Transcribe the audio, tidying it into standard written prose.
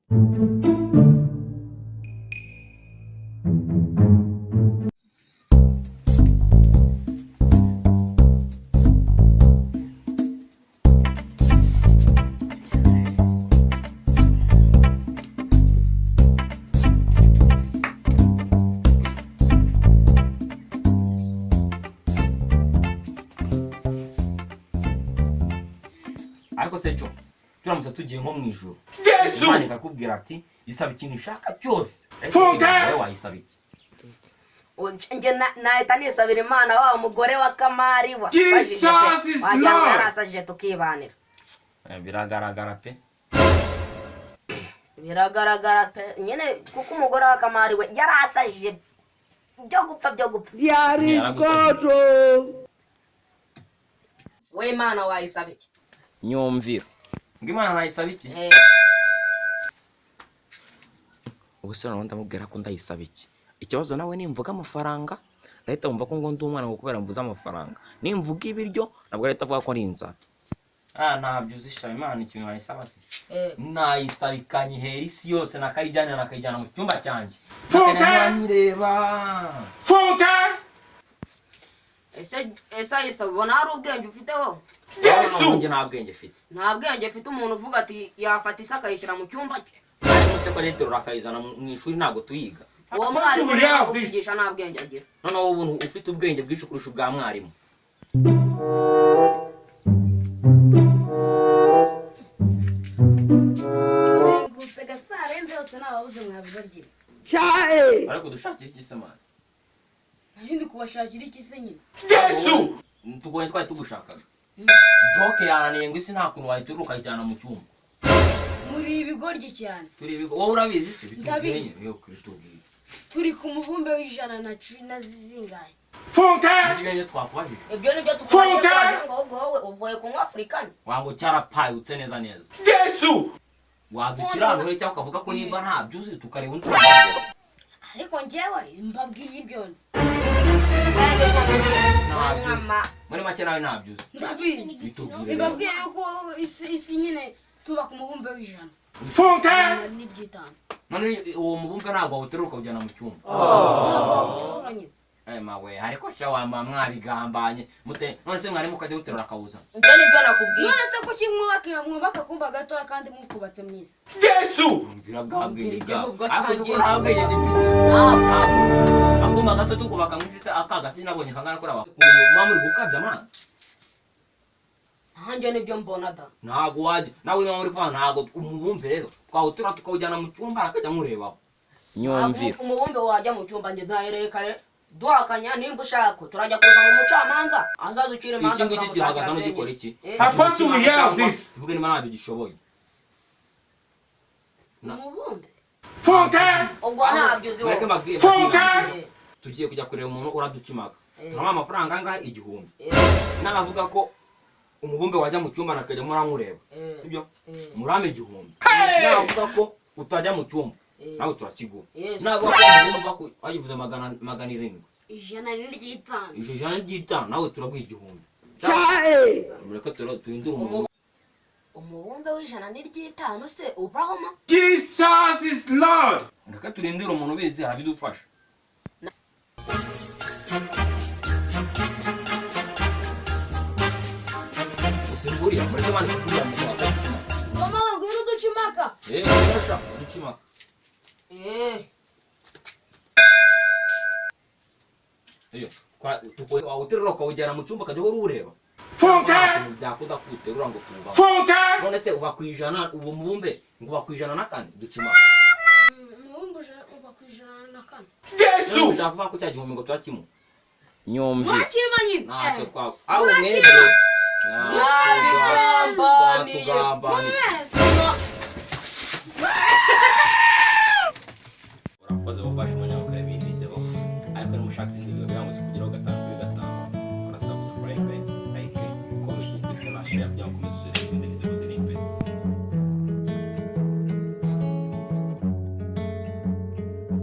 Ariko se cyo turamutse tugiye nko mu ijuru, Imana ikakubwira ati isaba ikintu ushaka cyose, wowe wayisaba iki? Njye nahita nisabira Imana wa mugore wa Kamari wasajije, yarasajije tukibanira. Biragaragara pe, biragaragara pe nyine, kuko umugore wa Kamari we yarasajije byo gupfa byo gupfa. We Imana wayisaba iki? Nyumvira ngo Imana nayisaba iki? Ubu se noneho ndamubwira ko ndayisaba iki? Ikibazo nawe nimvuga amafaranga leta wumva ko ngo ndi umwana ngo kubera mvuze amafaranga, nimvuga ibiryo nabwo leta avuga ko ari inzara. Ntabyo uzisha. Imana ikintu nayisaba se, nayisaba ikanyihera isi yose, nakayijyana nakayijyana mu cyumba cyanjye nakanyireba. Ese ayisaba ubona hari ubwenge ufite wowe? Yesu! Nta bwenge mfite. Nta bwenge mfite. Umuntu uvuga ati yafata isi akayishyira mu cyumba cye. Ariko se ko leta akayizana mu ishuri ntabwo tuyiga. Uwo mwarimu rero ukwigisha nta bwenge agira. Noneho ubu ufite ubwenge bwinshi kurusha ubwa mwarimu. Zengurutse gasarenze yose nababuze mwabibarye. Ariko dushakira iki se mwana? Nari kubashakira iki se nyine? Yesu! Tugoye twari tugushakaga. Joke yananiye ngo isi nta kuntu wayiturura ukayijyana mu cyumba. Muri ibigoryi cyane. Turi ibigo. Wowe urabizi se? Ndabizi. Bitubwiye. Turi ku mubumbe w'ijana na cumi na zingahe? Ibyo twakubajije. Ibyo nibyo tukubajije ngo ahubwo wowe uvuye kunywa African. Wango cyarapayutse neza neza. Yesu! Wadukiranure cyangwa ukavuga ko nimba ntabyo uzi tukareba undi. Ariko njyewe mbabwiye ibyo nzi. Muri make nawe ntabyo uzi. Ndabizi. Simbabwiye yuko isi nyine tuba ku mubumbe w'ijana. N'iby'itanu. None uwo mubumbe ntabwo wawuterura ukawujyana mu cyumba. Ntabwo nyine. Mawe ariko sha wamba mwabigambanye mute. None se mwarimu ukajya guterura akawuza? Ibyo nibyo nakubwiye. None se kuki mwubaka kumba gatoya kandi mwukubatse mwiza? Yesu! Mvira bwa bwenge bwawe. Ariko kuko nta bwenge dufite. Akuma gato tukubaka mwisi se akaga sinabonye kangana kora mama muri gukabya mana. Nanjye nibyo mbona da. Ntago wajya nawe niba muri kuvana ntago umubumbe rero twawutura tukawujyana mu cyumba akajya nkurebaho. Nyumvira. Umubumbe wajya mu cyumba njye ntahereye kare. Duhakanya nimba ushaka turajya kuza mu mucamanza azaducira imanza. Iki ngiki gihagaze hano gikora iki? Apostle, we have this. Tuvuge niba ntabyo gishoboye. Umubumbe. Ubwo ntabyo uzi wowe. Tugiye kujya kureba umuntu uraducimaka. Turamuha amafaranga angahe? 1000. Nanavuga ko umubumbe wajya mu cyumba nakajya murankureba. Sibyo? Murame 1000. Navuga ko utajya mu cyumba nawe turakiguha. Navuga ko umubumbe ko wayivuze 700. 105. 105 nawe turaguha 1000. Mureke tuhindure umubumbe. Umubumbe w'105 se ubaho ma? Jesus is Lord. Reka turindire umuntu ubizi arabidufasha. Usimburiya mureke bandi kuriya mu mwaka. Mama ngwino uducimaka. Urashaka uducimaka. Iyo kwa wawuterura ukawujyana mu cyumba ukajya uhora uwureba. Byakunda kuwuterura ngo tuwubaho. None se uba ku 100 uwo mubumbe ngo uba ku 104 ducimaka. Umubumbe uba ku 104. Yesu! Ushaka kuvuga ko cya gihumbi ngo turakimuha. Nyumvira. Murakima nyine. Ntacyo twakora. Aho mwebwe. Mwabigambaniye. Urakoze gufasha umwanya ukareba iyi video, ariko nimushaka izindi video byamaze kugeraho 5 kuri 5 kora subscribe.